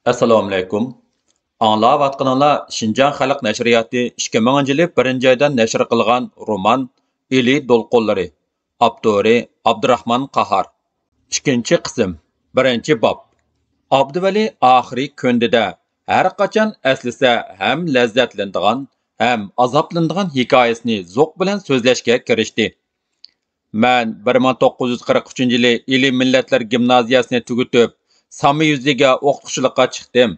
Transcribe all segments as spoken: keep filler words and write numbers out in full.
ئەسسالامۇئەلەيكۇم. ئاڭلاۋاتقىنىڭلار شىنجاڭ خەلق نەشرىياتى ئىككى مىڭىنچى يىلى بىرىنچى ئايدا نەشر قىلغان رومان ئىلى دولقۇنلىرى، ئاپتورى ئابدۇراخمان قاھار. ئىككىنچى قىسىم، بىرىنچى باب. ئابدۇۋەلى ئاخىرى كۆندى-دە، ھەر قاچان ئەسلىسە ھەم لەززەتلىنىدىغان، ھەم ئازابلىنىدىغان ھېكايىسىنى زوق بىلەن سۆزلەشكە كىرىشتى. مەن بىر مىڭ توققۇز يۈز قىرىق ئۈچىنچى يىلى ئىلى مىللەتلەر گىمنازىيەسىنى تۈگىتىپ، سامى يۈزىگە ئوقۇتقۇچىلىققا چىقتىم.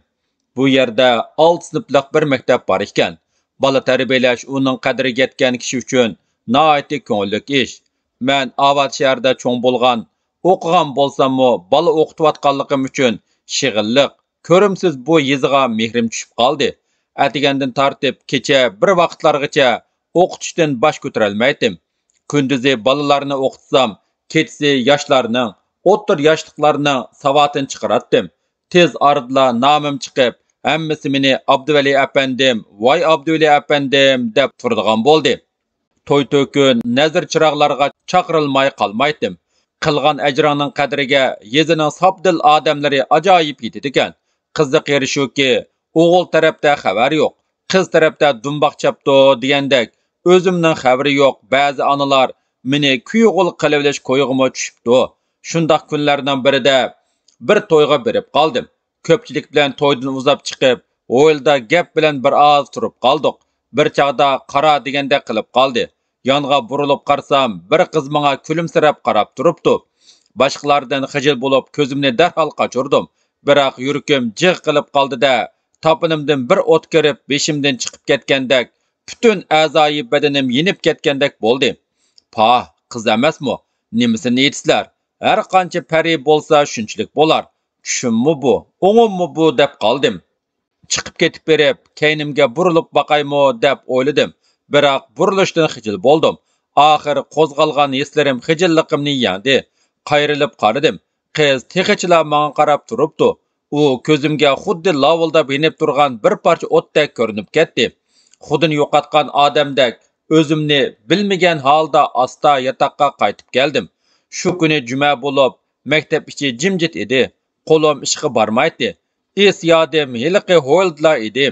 بۇ يەردە ئالتە سىنىپلىق بىر مەكتەپ بار ئىكەن. بالا تەربىيەلەش ئۇنىڭ قەدرىگە يەتكەن كىشى ئۈچۈن ناھايىتى كۆڭۈللۈك ئىش. مەن ئاۋات شەھەردە چوڭ بولغان، ئوقۇغان بولساممۇ، بالا ئوقۇتۇۋاتقانلىقىم ئۈچۈن شېغىللىق، كۆرۈمسىز بۇ يېزىغا مېھرىم چۈشۈپ قالدى. ئەتىگەندىن تارتىپ كېچە بىر ۋاقىتلارغىچە ئوقۇتۇشتىن باش كۆتۈرەلمەيتتىم. كۈندۈزى بالىلارنى ئوقۇتسام، كېچىسى ياشلارنىڭ، ئوتتۇرا ياشلىقلارنىڭ ساۋاتىنى چىقىراتتىم. تېز ئارىدىلا نامىم چىقىپ، ھەممىسى مېنى «ئابدۇۋەلى ئەپەندىم، ۋاي ئابدۇۋەلى ئەپەندىم» دەپ تۇرىدىغان بولدى. توي-تۆكۈن، نەزىر-چىراغلارغا چاقىرىلماي قالمايتتىم. قىلغان ئەجرىڭنىڭ قەدرىگە يېزىنىڭ ساپ دىل ئادەملىرى ئاجايىپ يېتىدىكەن. قىزىق يېرى شۇكى، ئوغۇل تەرەپتە خەۋەر يوق، قىز تەرەپتە دۇمباق چاپتۇ دېگەندەك، ئۆزۈمنىڭ خەۋىرى يوق بەزى ئانىلار مېنى كۈيئوغۇل قىلىۋېلىش كويىغىمۇ چۈشۈپتۇ. شۇنداق كۈنلەرنىڭ بىرىدە بىر تويغا بېرىپ قالدىم. كۆپچىلىك بىلەن تويدىن ئۇزاپ چىقىپ، ھويلىدا گەپ بىلەن بىر ئاز تۇرۇپ قالدۇق. بىر چاغدا قارا دېگەندەك قىلىپ قالدى. يانغا بۇرۇلۇپ قارىسام، بىر قىز ماڭا كۈلۈمسىرەپ قاراپ تۇرۇپتۇ. باشقىلاردىن خىجىل بولۇپ، كۆزۈمنى دەرھال قاچۇردۇم. بىراق يۈرىكىم جىغ قىلىپ قالدى-دە، تاپىنىمدىن بىر ئوت كىرىپ، بېشىمدىن چىقىپ كەتكەندەك، پۈتۈن ئەزايى بەدىنىم يېنىپ كەتكەندەك بولدى. پاھ، قىز ئەمەسمۇ؟ نېمىسىنى ئېيتىسىلەر؟ ھەر قانچە پەرى بولسا شۇنچىلىك بولار. چۈشۈممۇ بۇ، ئوڭۇممۇ بۇ دەپ قالدىم. چىقىپ كېتىپ بېرىپ، كەينىمگە بۇرۇلۇپ باقايمۇ دەپ ئويلىدىم. بىراق بۇرۇلۇشتىن خىجىل بولدۇم. ئاخىر قوزغالغان ھېسلىرىم خىجىللىقىمنى يەڭدى. قايرىلىپ قارىدىم. قىز تېخىچىلا ماڭا قاراپ تۇرۇپتۇ. ئۇ كۆزۈمگە خۇددى لاۋۇلداپ يېنىپ تۇرغان بىر پارچە ئوتتەك كۆرۈنۈپ كەتتى. خۇدىنى يوقاتقان ئادەمدەك ئۆزۈمنى بىلمىگەن ھالدا ئاستا ياتاققا قايتىپ كەلدىم. شۇ كۈنى جۈمە بولۇپ، مەكتەپ ئىچى جىمجىت ئىدى. قولۇم ئىشقا بارمايتتى. ئېس يادىم ھېلىقى ھويلىدىلا ئىدى.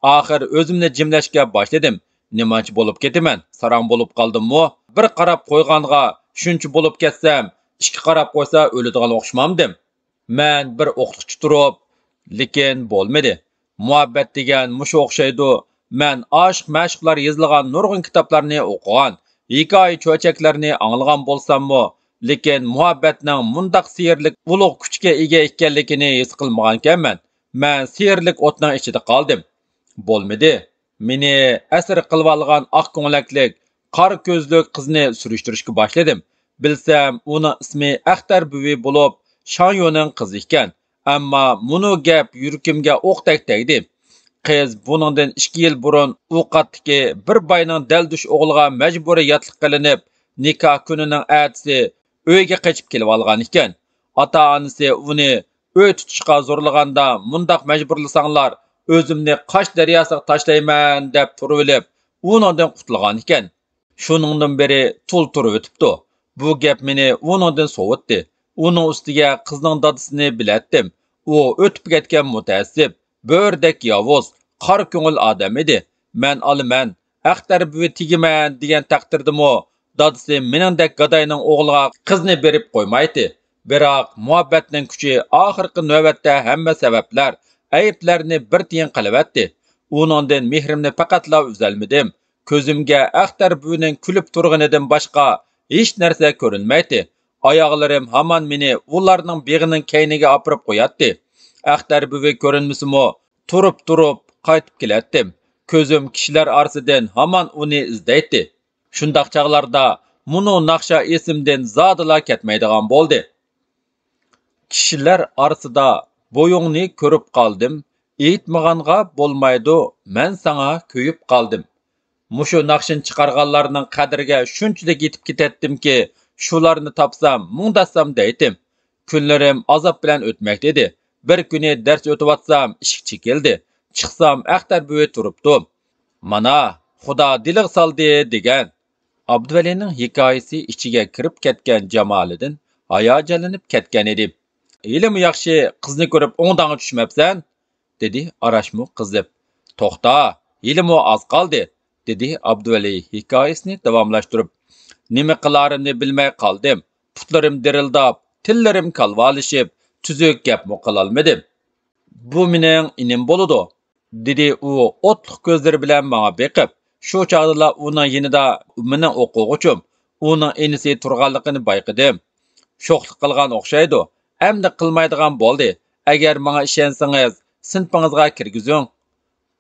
ئاخىر ئۆزۈمنى جىملەشكە باشلىدىم. نېمانچە بولۇپ كېتىمەن؟ ساراڭ بولۇپ قالدىممۇ؟ بىر قاراپ قويغانغا شۇنچە بولۇپ كەتسەم، ئىككى قاراپ قويسا ئۆلىدىغان ئوخشىمامدىم؟ مەن بىر ئوقۇتقۇچى تۇرۇپ، لېكىن بولمىدى. مۇھەببەت دېگەن مۇشۇ ئوخشايدۇ. مەن ئاشىق-مەشۇقلار يېزىلغان نۇرغۇن كىتابلارنى ئوقۇغان، ھېكايە-چۆچەكلەرنى ئاڭلىغان بولساممۇ، لېكىن مۇھەببەتنىڭ مۇنداق سېھىرلىك ئۇلۇغ كۈچكە ئىگە ئىكەنلىكىنى ھېس قىلمىغانىكەنمەن. مەن سېھىرلىك ئوتنىڭ ئىچىدە قالدىم. بولمىدى. مېنى ئەسىر قىلىۋالغان ئاق كۆڭلەكلىك، قارا كۆزلۈك قىزنى سۈرۈشتۈرۈشكە باشلىدىم. بىلسەم، ئۇنىڭ ئىسمى ئەختەر بۈۋى بولۇپ، شاڭيونىڭ قىزى ئىكەن. ئەمما مۇنۇ گەپ يۈرىكىمگە ئوقتەك تەگدى. قىز بۇنىڭدىن ئىككى يىل بۇرۇن ئۇ قاتتىكى بىر باينىڭ دەلدۈش ئوغلىغا مەجبۇرىي ياتلىق قىلىنىپ، نىكاھ كۈنىنىڭ ئەتىسى ئۆيگە قېچىپ كېلىۋالغان ئىكەن. ئاتا-ئانىسى ئۇنى ئۆي تۇتۇشقا زورلىغاندا، مۇنداق مەجبۇرلىساڭلار، ئۆزۈمنى قاش دەرياسىغا تاشلايمەن دەپ تۇرۇۋېلىپ، ئۇنىڭدىن قۇتۇلغان ئىكەن. شۇنىڭدىن بېرى تۇل تۇرۇۋېتىپتۇ. بۇ گەپ مېنى ئۇنىڭدىن سوۋۇتتى. ئۇنىڭ ئۈستىگە قىزنىڭ دادىسىنى بىلەتتىم. ئۇ ئۆتۈپ كەتكەن مۇتەئەسسىپ، بۆرىدەك ياۋۇز، قارا كۆڭۈل ئادەم ئىدى. مەن ئالىمەن، ئەختەر بۈۋى تېگىمەن دېگەن تەقدىردىمۇ، دادىسى مېنىڭدەك گاداينىڭ ئوغلىغا قىزنى بېرىپ قويمايتتى. بىراق، مۇھەببەتنىڭ كۈچى ئاخىرقى نۆۋەتتە ھەممە سەۋەبلەر، ئەيىبلەرنى بىر تىيىن قىلىۋەتتى. ئۇنىڭدىن مېھرىمنى پەقەتلا ئۈزەلمىدىم. كۆزۈمگە ئەختەر بۈۋىنىڭ كۈلۈپ تۇرغىنىدىن باشقا ھېچ نەرسە كۆرۈنمەيتتى. ئاياغلىرىم ھامان مېنى ئۇلارنىڭ بېغىنىڭ كەينىگە ئاپىرىپ قوياتتى. ئەختەر بۈۋى كۆرۈنمىسىمۇ، تۇرۇپ-تۇرۇپ قايتىپ كېلەتتىم. كۆزۈم كىشىلەر ئارىسىدىن ھامان ئۇنى ئىزدەيتتى. شۇنداق چاغلاردا مۇنۇ ناخشا ئېسىمدىن زادىلا كەتمەيدىغان بولدى. كىشىلەر ئارىسىدا بويۇڭنى كۆرۈپ قالدىم، ئېيتمىغانغا بولمايدۇ، مەن ساڭا كۆيۈپ قالدىم. مۇشۇ ناخشىنى چىقارغانلارنىڭ قەدرىگە شۇنچىلىك يېتىپ كېتەتتىمكى، شۇلارنى تاپسام، مۇڭداشسام دەيتتىم. كۈنلىرىم ئازاب بىلەن ئۆتمەكتە ئىدى. بىر كۈنى دەرس ئۆتۈۋاتسام، ئىشىك چېكىلدى. چىقسام، ئەختەر بۈۋى تۇرۇپتۇ. مانا، خۇدا دىلىغا سالدى دېگەن. ئابدۇۋەلىنىڭ ھېكايىسى ئىچىگە كىرىپ كەتكەن جامالىدىن ھاياجانلىنىپ كەتكەن ئىدى. ھېلىمۇ ياخشى، قىزنى كۆرۈپ ئوڭداڭغا چۈشمەپسەن. دېدى ئاراشمۇ قىزىپ. توختا، ھېلىمۇ ئاز قالدى، دېدى ئابدۇۋەلى ھېكايىسىنى داۋاملاشتۇرۇپ. نېمە قىلارىمنى بىلمەي قالدىم. پۇتلىرىم دىرىلداپ، تىللىرىم كالۋالىشىپ، تۈزۈك گەپمۇ قىلالمىدىم. بۇ مېنىڭ ئىنىم بولىدۇ، دېدى ئۇ ئوتلۇق كۆزلىرى بىلەن ماڭا بېقىپ. شۇ چاغدىلا ئۇنىڭ يېنىدا مېنىڭ ئوقۇغۇچىم، ئۇنىڭ ئىنىسى تۇرغانلىقىنى بايقىدىم. شوخلۇق قىلغان ئوخشايدۇ. ئەمدى قىلمايدىغان بولدى. ئەگەر ماڭا ئىشەنسىڭىز، سىنىپىڭىزغا كىرگۈزۈڭ.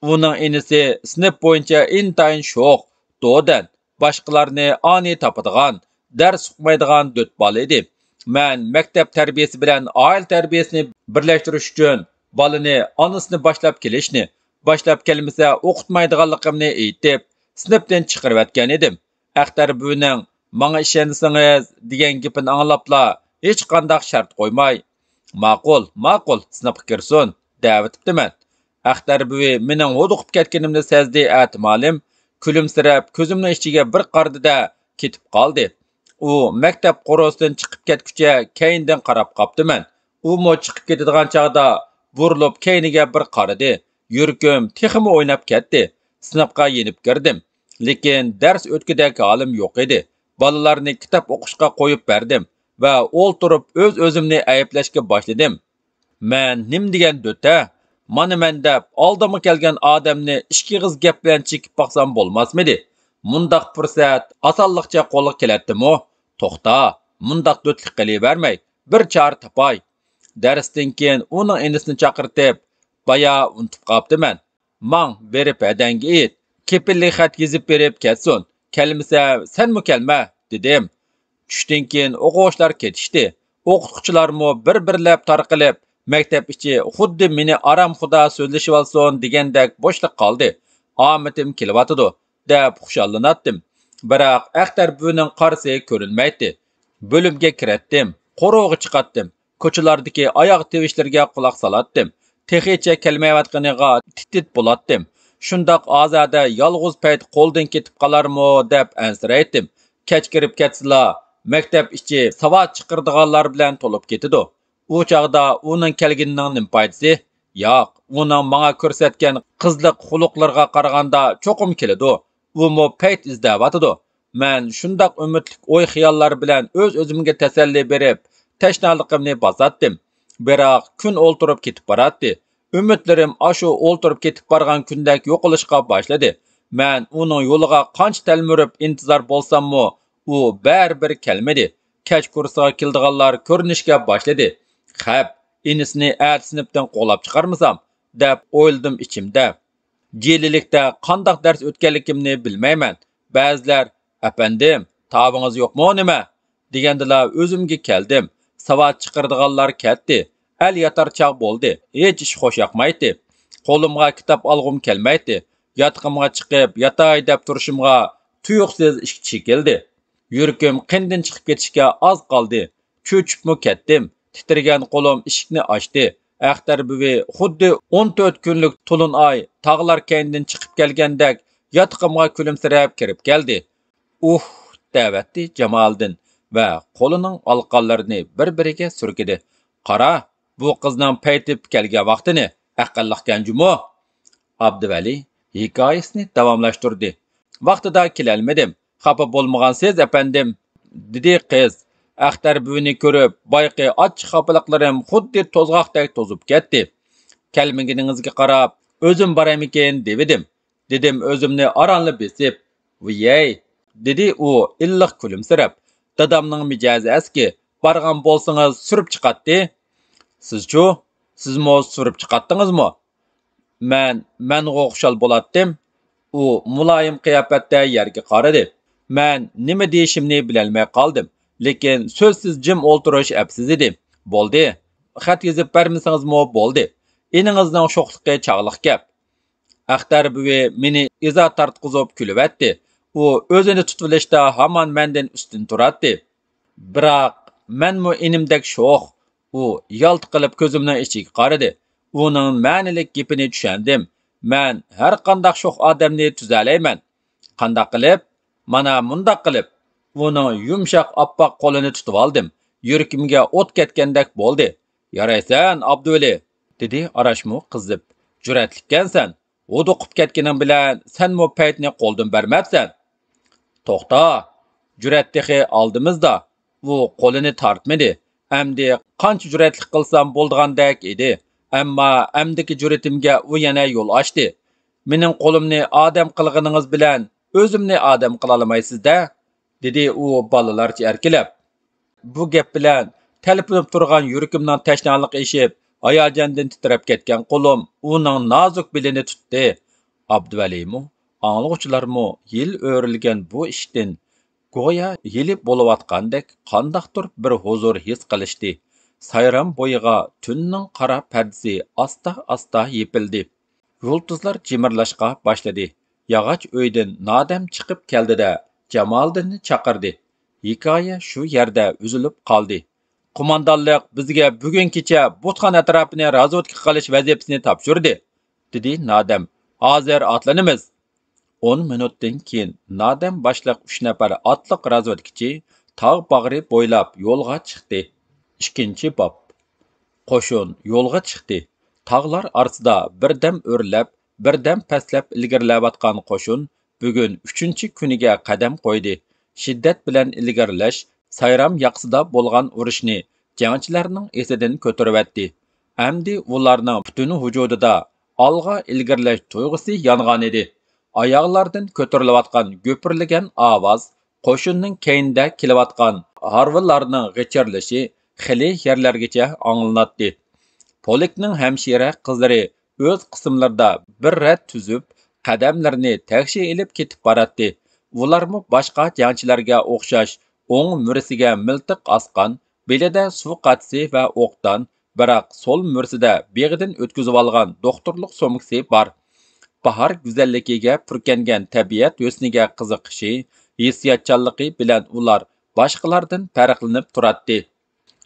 ئۇنىڭ ئىنىسى سىنىپ بويىچە ئىنتايىن شوخ، دودەن، باشقىلارنى ئانىي تاپىدىغان، دەرس ئۇقمايدىغان دۆت بالا ئىدى. مەن مەكتەپ تەربىيەسى بىلەن ئائىلە تەربىيەسىنى بىرلەشتۈرۈش ئۈچۈن بالىنى ئانىسىنى باشلاپ كېلىشنى، باشلاپ كەلمىسە ئوقۇتمايدىغانلىقىمنى ئېيتىپ، سىنىپتىن چىقىرىۋەتكەن ئىدىم. ئەختەر بۈۋىنىڭ «ماڭا ئىشەنسىڭىز» دېگەن گېپىنى ئاڭلاپلا، ھېچقانداق شەرت قويماي، «ماقۇل، ماقۇل، سىنىپقا كىرسۇن» دەۋېتىپتىمەن. ئەختەر بۈۋى مېنىڭ ھودۇقۇپ كەتكىنىمنى سەزدى ئەتىمالىم. كۈلۈمسىرەپ، كۆزۈمنىڭ ئىچىگە بىر قارىدى-دە، كېتىپ قالدى. ئۇ مەكتەپ قورۇسىدىن چىقىپ كەتكۈچە كەينىدىن قاراپ قاپتىمەن. ئۇمۇ چىقىپ كېتىدىغان چاغدا بۇرۇلۇپ كەينىگە بىر قارىدى. يۈرىكىم تېخىمۇ ئويناپ كەتتى. سىنىپقا يېنىپ كىردىم. لېكىن دەرس ئۆتكۈدەك ھالىم يوق ئىدى. بالىلارنى كىتاب ئوقۇشقا قويۇپ بەردىم ۋە ئولتۇرۇپ ئۆز-ئۆزۈمنى ئەيىبلەشكە باشلىدىم. «مەن نېمە دېگەن دۆت-ھە؟ مانا مەن» دەپ، ئالدىمغا كەلگەن ئادەمنى ئىككى ئېغىز گەپ بىلەن چېكىپ باقسام بولماسمىدى؟ مۇنداق پۇرسەت ئاسانلىقچە قولغا كېلەتتىمۇ؟ توختا، مۇنداق دۆتلۈك قىلىۋەرمەي، بىر چارە تاپاي. دەرستىن كېيىن ئۇنىڭ ئىنىسىنى چاقىرتىپ، «بايا ئۇنتۇپ قاپتىمەن. ماڭ، بېرىپ ھەدەڭگە ئېيت، كېپىللىك خەت يېزىپ بېرىپ كەتسۇن، كەلمىسە سەنمۇ كەلمە» دېدىم. چۈشتىن كېيىن ئوقۇغۇچىلار كېتىشتى. ئوقۇتقۇچىلارمۇ بىر-بىرلەپ تارقىلىپ، مەكتەپ ئىچى خۇددى مېنى ئارامخۇدا سۆزلىشىۋالسۇن دېگەندەك بوشلۇق قالدى. «ئامىتىم كېلىۋاتىدۇ» دەپ خۇشاللىناتتىم. بىراق ئەختەر بۈۋىنىڭ قارىسى كۆرۈنمەيتتى. بۆلۈمگە كىرەتتىم، قورۇغا چىقاتتىم. كوچىلاردىكى ئاياغ تىۋىشلىرىگە قۇلاق سالاتتىم. تېخىچە كەلمەيۋاتقىنىغا تىت-تىت بولاتتىم. شۇنداق ئازادە يالغۇز پەيت قولدىن كېتىپ قالارمۇ دەپ ئەنسىرەيتتىم. كەچ كىرىپ كەتسىلا، مەكتەپ ئىچى ساۋات چىقىرىدىغانلار بىلەن تولۇپ كېتىدۇ. ئۇ چاغدا ئۇنىڭ كەلگىنىنىڭ نېمە پايدىسى؟ ياق، ئۇنىڭ ماڭا كۆرسەتكەن قىزلىق خۇلقلىرىغا قارىغاندا چوقۇم كېلىدۇ. ئۇمۇ پەيت ئىزدەۋاتىدۇ. مەن شۇنداق ئۈمىدلىك ئوي-خىياللار بىلەن ئۆز-ئۆزۈمگە تەسەللى بېرىپ، تەشنالىقىمنى باساتتىم. بىراق كۈن ئولتۇرۇپ كېتىپ باراتتى. ئۈمىدلىرىم ئاشۇ ئولتۇرۇپ كېتىپ بارغان كۈندەك يوقىلىشقا باشلىدى. مەن ئۇنىڭ يولىغا قانچە تەلمۈرۈپ ئىنتىزار بولساممۇ، ئۇ بەرىبىر كەلمىدى. كەچ كۇرسىغا كېلىدىغانلار كۆرۈنۈشكە باشلىدى. «خەپ، ئىنىسىنى ئەتە سىنىپتىن قوغلاپ چىقارمىسام» دەپ ئويلىدىم ئىچىمدە. جىلىلىكتە قانداق دەرس ئۆتكەنلىكىمنى بىلمەيمەن. بەزىلەر، «ئەپەندىم، تاۋىڭىز يوقمۇ نېمە؟» دېگەندىلا ئۆزۈمگە كەلدىم. ساۋات چىقىرىدىغانلار كەتتى. ئەل ياتار چاغ بولدى. ھېچ ئىش خوش ياقمايتتى. قولۇمغا كىتاب ئالغۇم كەلمەيتتى. ياتىقىمغا چىقىپ ياتاي دەپ تۇرۇشۇمغا تۇيۇقسىز ئىشىك چېكىلدى. يۈرىكىم قېنىدىن چىقىپ كېتىشكە ئاز قالدى. چۆچۈپمۇ كەتتىم. تىترىگەن قولۇم ئىشىكنى ئاچتى. ئەختەر بۈۋى خۇددى ئون تۆت كۈنلۈك تولۇن ئاي تاغلار كەينىدىن چىقىپ كەلگەندەك ياتىقىمغا كۈلۈمسىرەپ كىرىپ كەلدى. «ئۇھ!» دەۋەتتى جامالىدىن ۋە قولىنىڭ ئالىقانلىرىنى بىر-بىرىگە سۈركىدى. «قارا، بۇ قىزنىڭ پەيتىپ كەلگەن ۋاقتىنى، ئەقىللىقكەن جۇمۇ!» ئابدۇۋەلى ھېكايىسىنى داۋاملاشتۇردى. «ۋاقتىدا كېلەلمىدىم. خاپا بولمىغانسىز، ئەپەندىم»، دېدى قىز. ئەختەر بۈۋىنى كۆرۈپ، بايىقى ئاچچىق خاپىلىقلىرىم خۇددى توزغاقتەك توزۇپ كەتتى. «كەلمىگىنىڭىزگە قاراپ، ئۆزۈم بارايمىكىن دېۋىدىم»، دېدىم ئۆزۈمنى ئارانلا بېسىپ. «ۋىيەي»، دېدى ئۇ ئىللىق كۈلۈمسىرەپ. «دادامنىڭ مىجەزى ئەسكى، بارغان بولسىڭىز سۈرۈپ چىقاتتى.» «سىزچۇ؟ سىزمۇ سۈرۈپ چىقاتتىڭىزمۇ؟» مەن، مەنغۇ خۇشال بولاتتىم. ئۇ مۇلايىم قىياپەتتە يەرگە قارىدى. مەن نېمە دېيىشىمنى بىلەلمەي قالدىم. لېكىن سۆزسىز جىم ئولتۇرۇش ئەپسىز ئىدى. «بولدى. خەت يېزىپ بەرمىسىڭىزمۇ بولدى. ئىنىڭىزنىڭ شوخلۇقى چاغلىق گەپ.» ئەختەر بۈۋى مېنى ئىزا تارتقۇزۇپ كۈلۈۋەتتى. ئۇ ئۆزىنى تۇتۇۋېلىشتا ھامان مەندىن ئۈستۈن تۇراتتى. بىراق مەنمۇ ئىنىمدەك شوخ. ئۇ يالت قىلىپ كۆزۈمنىڭ ئىچىگە قارىدى. ئۇنىڭ مەنىلىك گېپىنى چۈشەندىم. مەن ھەرقانداق شوخ ئادەمنى تۈزەلەيمەن. قانداق قىلىپ؟ مانا مۇنداق قىلىپ. ئۇنىڭ يۇمشاق ئاپئاق قولىنى تۇتۇۋالدىم. يۈرىكىمگە ئوت كەتكەندەك بولدى. «يارايسەن، ئابدۇۋەلى!» دېدى ئاراشمۇ قىزىپ. جۈرئەتلىككەنسەن. ھودۇقۇپ كەتكىنىڭ بىلەن سەنمۇ پەيتنى قولدىن بەرمەپسەن. توختا، جۈرئەت تېخى ئالدىمىزدا. ئۇ قولىنى تارتمىدى. ئەمدى قانچە جۈرئەتلىك قىلسام بولىدىغاندەك ئىدى. ئەمما ئەمدىكى جۈرئىتىمگە ئۇ يەنە يول ئاچتى. مېنىڭ قولۇمنى ئادەم قىلغىنىڭىز بىلەن ئۆزۈمنى ئادەم قىلالمايسىز-دە، دېدى ئۇ بالىلارچە ئەركىلەپ. بۇ گەپ بىلەن تەلپۈنۈپ تۇرغان يۈرىكىمنىڭ تەشنالىقى ئېشىپ، ھاياجاندىن تىترەپ كەتكەن قولۇم ئۇنىڭ نازۇك بېلىنى تۇتتى. ئابدۇۋەلىمۇ، ئاڭلىغۇچىلارمۇ يىل ئۆرۈلگەن بۇ ئىشتىن گويا ھېلى بولۇۋاتقاندەك قانداقتۇر بىر ھۇزۇر ھېس قىلىشتى. سايرام بويىغا تۈننىڭ قارا پەردىسى ئاستا-ئاستا يېپىلدى. يۇلتۇزلار جىمىرلاشقا باشلىدى. ياغاچ ئۆيدىن نادەم چىقىپ كەلدى-دە، جامالىدىننى چاقىردى. ھېكايە شۇ يەردە ئۈزۈلۈپ قالدى. قوماندانلىق بىزگە بۈگۈن كېچە بۇتخان ئەتراپىنى رازۋېدكا قىلىش ۋەزىپىسىنى تاپشۇردى، دېدى نادەم. ھازىر ئاتلىنىمىز. ئون مىنۇتتىن كېيىن نادەم باشلىق ئۈچ نەپەر ئاتلىق رازۋېدكىچى تاغ باغرى بويلاپ يولغا چىقتى. ئىككىنچى باب. قوشۇن يولغا چىقتى. تاغلار ئارىسىدا بىردەم ئۆرلەپ، بىردەم پەسلەپ ئىلگىرىلەۋاتقان قوشۇن بۈگۈن ئۈچىنچى كۈنىگە قەدەم قويدى. شىددەت بىلەن ئىلگىرىلەش سايرام ياقىسىدا بولغان ئۇرۇشنى جەڭچىلەرنىڭ ئېسىدىن كۆتۈرۈۋەتتى. ئەمدى ئۇلارنىڭ پۈتۈن ۋۇجۇدىدا ئالغا ئىلگىرىلەش تۇيغۇسى يانغانىدى. ئاياغلاردىن كۆتۈرۈلۈۋاتقان گۈپۈرلىگەن ئاۋاز، قوشۇننىڭ كەينىدە كېلىۋاتقان ھارۋىلارنىڭ غىچىرلىشى خېلى يەرلەرگىچە ئاڭلىناتتى. پولكنىڭ ھەمشىرە قىزلىرى ئۆز قىسىملىرىدا بىر رەت تۈزۈپ، قەدەملىرىنى تەكشى ئېلىپ كېتىپ باراتتى. ئۇلارمۇ باشقا جەڭچىلەرگە ئوخشاش ئوڭ مۈرىسىگە مىلتىق ئاسقان، بېلىدە سۇ قاتىسى ۋە ئوقدان، بىراق سول مۈرىسىدە بېغىدىن ئۆتكۈزۈۋالغان دوختۇرلۇق سومكىسى بار. باھار گۈزەللىكىگە پۈركەنگەن تەبىئەت ھۆسنىگە قىزىقىشى، ھېسسىياتچانلىقى بىلەن ئۇلار باشقىلاردىن پەرقلىنىپ تۇراتتى.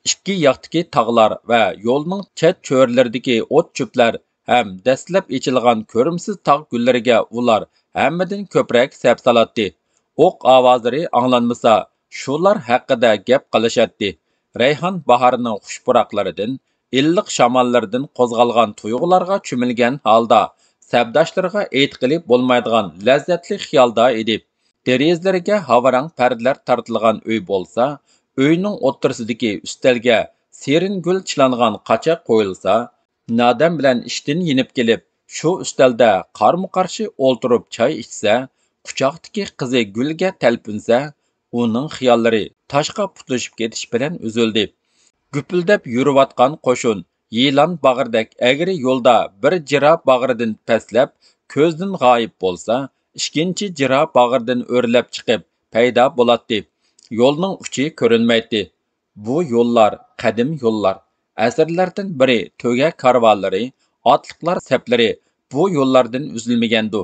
ئىككى ياقتىكى تاغلار ۋە يولنىڭ چەت چۆرىلىرىدىكى ئوت-چۆپلەر ھەم دەسلەپ ئېچىلغان كۆرۈمسىز تاغ گۈللىرىگە ئۇلار ھەممىدىن كۆپرەك سەپ سالاتتى. ئوق ئاۋازلىرى ئاڭلانمىسا، شۇلار ھەققىدە گەپ قىلىشاتتى. رەيھان باھارنىڭ خۇش پۇراقلىرىدىن، ئىللىق شاماللىرىدىن قوزغالغان تۇيغۇلارغا چۆمۈلگەن ھالدا، سەپداشلىرىغا ئېيتقىلى بولمايدىغان لەززەتلىك خىيالدا ئىدى. دېرىزىلىرىگە ھاۋاراڭ پەردىلەر تارتىلغان ئۆي بولسا، ئۆينىڭ ئوتتۇرىسىدىكى ئۈستەلگە سېرىن گۈل چىلانغان قاچا قويۇلسا، نادەم بىلەن ئىشتىن يېنىپ كېلىپ، شۇ ئۈستەلدە قارمۇ قارشى ئولتۇرۇپ چاي ئىچسە، قۇچاقتىكى قىزى گۈلگە تەلپۈنسە، ئۇنىڭ خىياللىرى تاشقا پۇتلىشىپ كېتىش بىلەن ئۈزۈلدى. گۈپۈلدەپ يۈرۈۋاتقان قوشۇن يىلان باغرىدەك ئەگرى يولدا بىر جىرا باغرىدىن پەسلەپ، كۆزدىن غايىب بولسا، ئىككىنچى جىرا باغرىدىن ئۆرلەپ چىقىپ پەيدا بولاتتى. يولنىڭ ئۇچى كۆرۈنمەيتتى. بۇ يوللار قەدىم يوللار. ئەسىرلەردىن بېرى تۆگە كارۋانلىرى، ئاتلىقلار سەپلىرى بۇ يوللاردىن ئۈزۈلمىگەندۇ.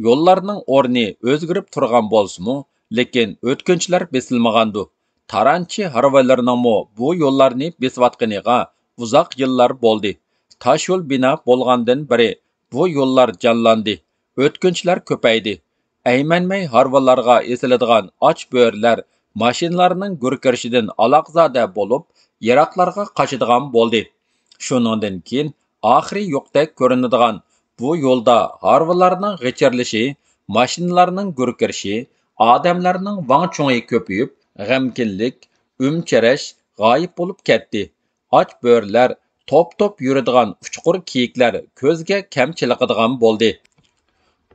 يوللارنىڭ ئورنى ئۆزگىرىپ تۇرغان بولسىمۇ، لېكىن ئۆتكۈنچىلەر بېسىلمىغاندۇ. تارانچى ھارۋىلىرىنىڭمۇ بۇ يوللارنى بېسىۋاتقىنىغا ئۇزاق يىللار بولدى. تاشيول بىنا بولغاندىن بېرى بۇ يوللار جانلاندى، ئۆتكۈنچىلەر كۆپەيدى. ئەيمەنمەي ھارۋىلارغا ئېسىلىدىغان ئاچ بۆرىلەر ماشىنىلارنىڭ گۈركىرىشىدىن ئالاقزادە بولۇپ، يىراقلارغا قاچىدىغان بولدى. شۇنىڭدىن كېيىن ئاخىرى يوقتەك كۆرۈنىدىغان بۇ يولدا ھارۋىلارنىڭ غىچىرلىشى، ماشىنىلارنىڭ گۈركىرىشى، ئادەملەرنىڭ ۋاڭ-چۇڭى كۆپىيىپ، غەمكىنلىك، ئۈمچىرەش غايىب بولۇپ كەتتى. ئاچ بۆرىلەر، توپ-توپ يۈرىدىغان ئۇچقۇر كېيىكلەر كۆزگە كەم چېلىقىدىغان بولدى.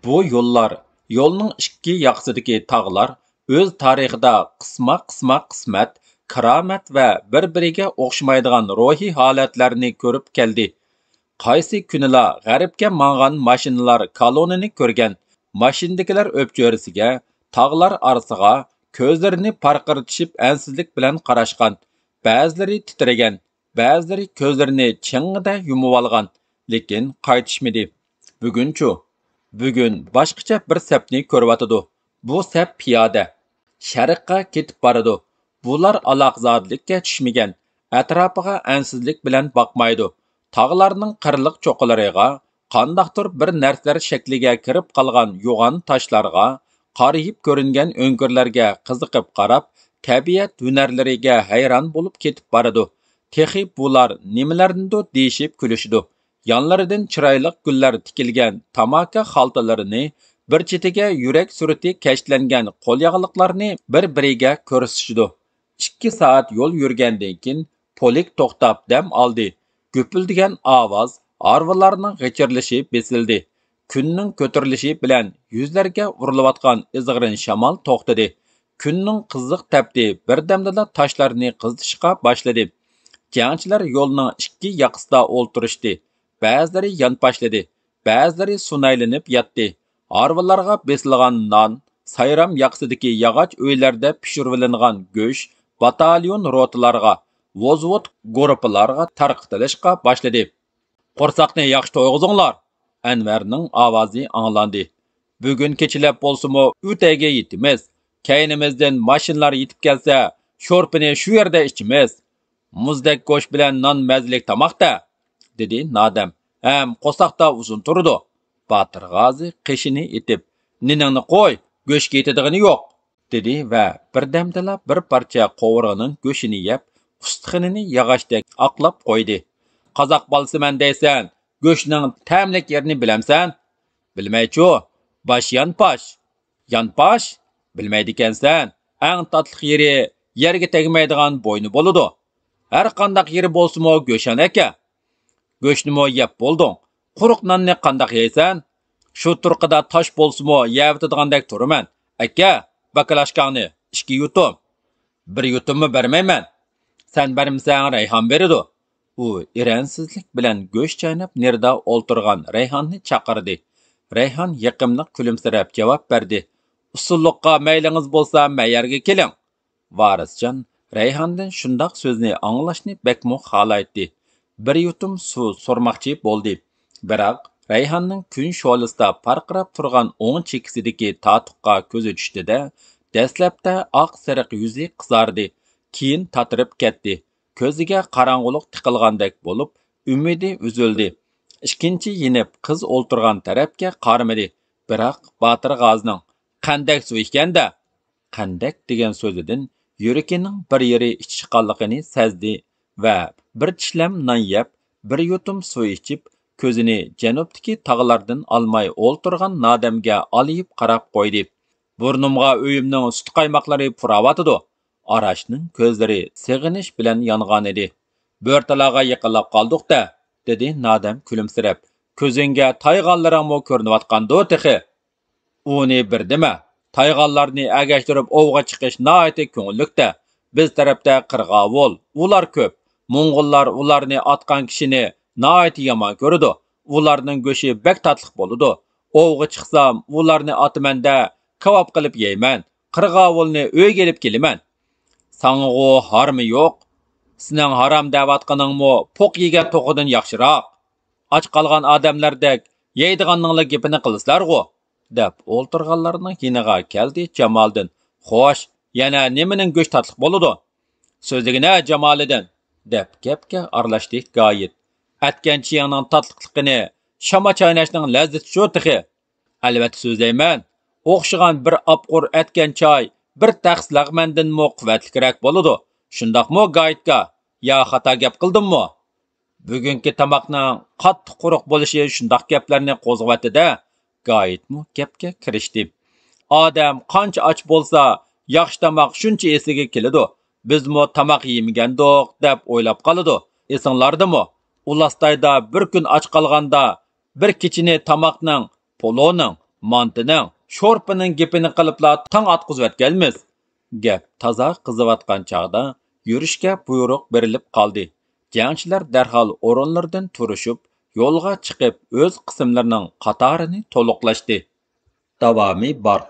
بۇ يوللار، يولنىڭ ئىككى ياقىسىدىكى تاغلار ئۆز تارىخىدا قىسما-قىسما قىسمەت، كارامەت ۋە بىر-بىرىگە ئوخشىمايدىغان روھىي ھالەتلەرنى كۆرۈپ كەلدى. قايسى كۈنىلا غەربكە ماڭغان ماشىنىلار كالونىنى كۆرگەن، ماشىنىدىكىلەر ئۆپچۆرىسىگە تاغلار ئارىسىغا كۆزلىرىنى پارقىرىتىشىپ ئەنسىزلىك بىلەن قاراشقان. بەزىلىرى تىترىگەن، بەزىلىرى كۆزلىرىنى چىڭڭىدە يۇمۇۋالغان، لېكىن قايتىشمىدى. بۈگۈنچۇ؟ بۈگۈن باشقىچە بىر سەپنى كۆرۈۋاتىدۇ. بۇ سەپ پىيادە. شەرققە كېتىپ بارىدۇ. بۇلار ئالاقزادىلىككە چۈشمىگەن، ئەتراپىغا ئەنسىزلىك بىلەن باقمايدۇ. تاغلارنىڭ قىرلىق چوققىلىرىغا، قانداقتۇر بىر نەرسىلەر شەكلىگە كىرىپ قالغان يوغان تاشلارغا، قارىيىپ كۆرۈنگەن ئۆڭكۈرلەرگە قىزىقىپ قاراپ، تەبىئەت ھۈنەرلىرىگە ھەيران بولۇپ كېتىپ بارىدۇ. تېخى بۇلار نېمىلەردىندۇ دېيىشىپ كۈلۈشىدۇ. يانلىرىدىن چىرايلىق گۈللەر تىكىلگەن تاماكا خالتىلىرىنى، بىر چېتىگە يۈرەك سۈرىتى كەشتلەنگەن قولياغلىقلارنى بىر-بىرىگە كۆرسىتىشىدۇ. ئىككى سائەت يول يۈرگەندىن كېيىن، پولك توختاپ دەم ئالدى. گۈپۈلدىگەن ئاۋاز، ھارۋىلارنىڭ غىچىرلىشى بېسىلدى. كۈننىڭ كۆتۈرۈلۈشى بىلەن يۈزلەرگە ئۇرۇلۇۋاتقان ئىزغىرىن شامال توختىدى. كۈننىڭ قىزىق تەپتى بىردەمدىلا تاشلارنى قىزىتىشقا باشلىدى. جەڭچىلەر يولنىڭ ئىككى ياقىسىدا ئولتۇرۇشتى. بەزىلىرى يانپاشلىدى، بەزىلىرى سۇنايلىنىپ ياتتى. ھارۋىلارغا بېسىلغان نان، سايرام ياقىسىدىكى ياغاچ ئۆيلەردە پىشۇرۇۋېلىنغان گۆش باتاليون روتىلارغا، ۋوزۋوت گۇرۇپپىلارغا تارقىتىلىشقا باشلىدى. «قورساقنى ياخشى تويغۇزۇڭلار!» ئەنۋەرنىڭ ئاۋازى ئاڭلاندى. «بۈگۈن كېچىلەپ بولسىمۇ ئۈتەيگە يېتىمىز. كەينىمىزدىن ماشىنىلار يېتىپ كەلسە، شورپىنى شۇ يەردە ئىچىمىز. مۇزدەك گۆش بىلەن نان مەززىلىك تاماق-دە!» دېدى نادەم. «ھەم قورساقتا ئۇزۇن تۇرىدۇ.» باتىر غازى قېشىنى ئېتىپ، «نېنىڭنى قوي، گۆشكە يېتىدىغىنى يوق.» دېدى ۋە بىردەمدىلا بىر پارچە قوۋۇرغىنىڭ گۆشىنى يەپ، ئۇستىخىنىنى ياغاچتەك ئاقلاپ قويدى. «قازاق بالىسىمەن دەيسەن، گۆشنىڭ تەملىك يېرىنى بىلەمسەن؟» «بىلمەيچۇ، باش يانپاش.» «يانپاش؟ بىلمەيدىكەنسەن. ئەڭ تاتلىق يېرى يەرگە تەگمەيدىغان بوينى بولىدۇ. ھەر قانداق يېرى بولسىمۇ گۆشەن ئەكە.» «گۆشنىمۇ يەپ بولدۇڭ، قۇرۇق ناننى قانداق يەيسەن؟» «شۇ تۇرقىدا تاش بولسىمۇ يەۋېتىدىغاندەك تۇرىمەن. ئەكە، باكلاشكاڭنى، ئىككى يۇتۇم.» «بىر يۇتۇممۇ بەرمەيمەن.» «سەن بەرمىسەڭ، رەيھان بېرىدۇ.» ئۇ ئېرەنسىزلىك بىلەن گۆش چايناپ، نېرىدا ئولتۇرغان رەيھاننى چاقىردى. رەيھان يېقىملىق كۈلۈمسىرەپ جاۋاب بەردى: «ئۇسسۇللۇققا مەيلىڭىز بولسا، مەيەرگە كېلىڭ.» ۋارىسجان رەيھاندىن شۇنداق سۆزنى ئاڭلاشنى بەكمۇ خالايتتى. بىر يۇتۇم سۇ سورىماقچى بولدى. بىراق، رەيھاننىڭ كۈن شولىسىدا پارقىراپ تۇرغان ئوڭ چېكىسىدىكى تاتۇققا كۆزى چۈشتى-دە، دەسلەپتە ئاق سېرىق يۈزى قىزاردى، كېيىن تاتىرىپ كەتتى. كۆزىگە قاراڭغۇلۇق تىقىلغاندەك بولۇپ، ئۈمىدى ئۈزۈلدى. ئىككىنچى يېنىپ قىز ئولتۇرغان تەرەپكە قارىمىدى. بىراق، باتىر غازىنىڭ «قەندەك سۇ ئىكەن-دە!» قەندەك دېگەن سۆزىدىن يۈرىكىنىڭ بىر يېرى ئىچىشقانلىقىنى سەزدى ۋە بىر چىشلەم نان يەپ، بىر يۇتۇم سۇ ئىچىپ، كۆزىنى جەنۇبتىكى تاغلاردىن ئالماي ئولتۇرغان نادەمگە ئالىيىپ قاراپ قويدى. «بۇرنۇمغا ئۆيۈمنىڭ سۈت قايماقلىرى پۇراۋاتىدۇ.» ئاراشنىڭ كۆزلىرى سېغىنىش بىلەن يانغانىدى. «بۆرتالاغا يېقىنلاپ قالدۇق-دە!» دېدى نادەم كۈلۈمسىرەپ. «كۆزۈڭگە تايغانلىرىڭمۇ كۆرۈنۈۋاتقاندۇ تېخى.» «ئۇنى بىر دېمە. تايغانلارنى ئەگەشتۈرۈپ ئوۋغا چىقىش ناھايىتى كۆڭۈللۈك-دە. بىز تەرەپتە قىرغاۋۇل، ئۇلار كۆپ. موڭغۇللار ئۇلارنى ئاتقان كىشىنى ناھايىتى يامان كۆرىدۇ. ئۇلارنىڭ گۆشى بەك تاتلىق بولىدۇ. ئوۋغا چىقسام، ئۇلارنى ئاتىمەن-دە، كاۋاپ قىلىپ يەيمەن. قىرغاۋۇلنى ئۆيگە ئېلىپ كېلىمەن.» «ساڭىغۇ ھارىمى يوق. سېنىڭ ھارام دەۋاتقىنىڭمۇ پوق يېگەن توخۇدىن ياخشىراق. ئاچ قالغان ئادەملەردەك يەيدىغاننىڭلا گېپىنى قىلىسىلەرغۇ.» دەپ ئولتۇرغانلارنىڭ يېنىغا كەلدى جامالىدىن. «خوش، يەنە نېمىنىڭ گۆشى تاتلىق بولىدۇ؟» «سۆزلىگىنە، جامالىدىن!» دەپ گەپكە ئارىلاشتى گايىت. «ئەتكەن چېيىڭنىڭ تاتلىقلىقىنى شاما چايناشنىڭ لەززىتى شۇ تېخى.» «ئەلۋەتتە سۆزلەيمەن. ئوخشىغان بىر ئاپقۇر ئەتكەن چاي بىر تەخسە لەغمەندىنمۇ قۇۋۋەتلىكرەك بولىدۇ. شۇنداقمۇ، گايىتكا؟ يا خاتا گەپ قىلدىممۇ؟» «بۈگۈنكى تاماقنىڭ قاتتىق قۇرۇق بولۇشى شۇنداق گەپلەرنى قوزغىۋەتتى-دە.» گايىتمۇ گەپكە كىرىشتى. «ئادەم قانچە ئاچ بولسا، ياخشى تاماق شۇنچە ئېسىگە كېلىدۇ. بىزمۇ تاماق يېمىگەندۇق دەپ ئويلاپ قالىدۇ. ئېسىڭلاردىمۇ، ئۇلاسلايدا بىر كۈن ئاچ قالغاندا، بىر كېچىنى تاماقنىڭ، پولۇنىڭ، مانتىنىڭ، شورپىنىڭ گېپىنى قىلىپلا تاڭ ئاتقۇزۇۋەتكەنمىز.» گەپ تازا قىزىۋاتقان چاغدا يۈرۈشكە بۇيرۇق بېرىلىپ قالدى. جەڭچىلەر دەرھال ئورۇنلىرىدىن تۇرۇشۇپ، يولغا چىقىپ، ئۆز قىسىملىرىنىڭ قاتارىنى تولۇقلاشتى. داۋامى بار.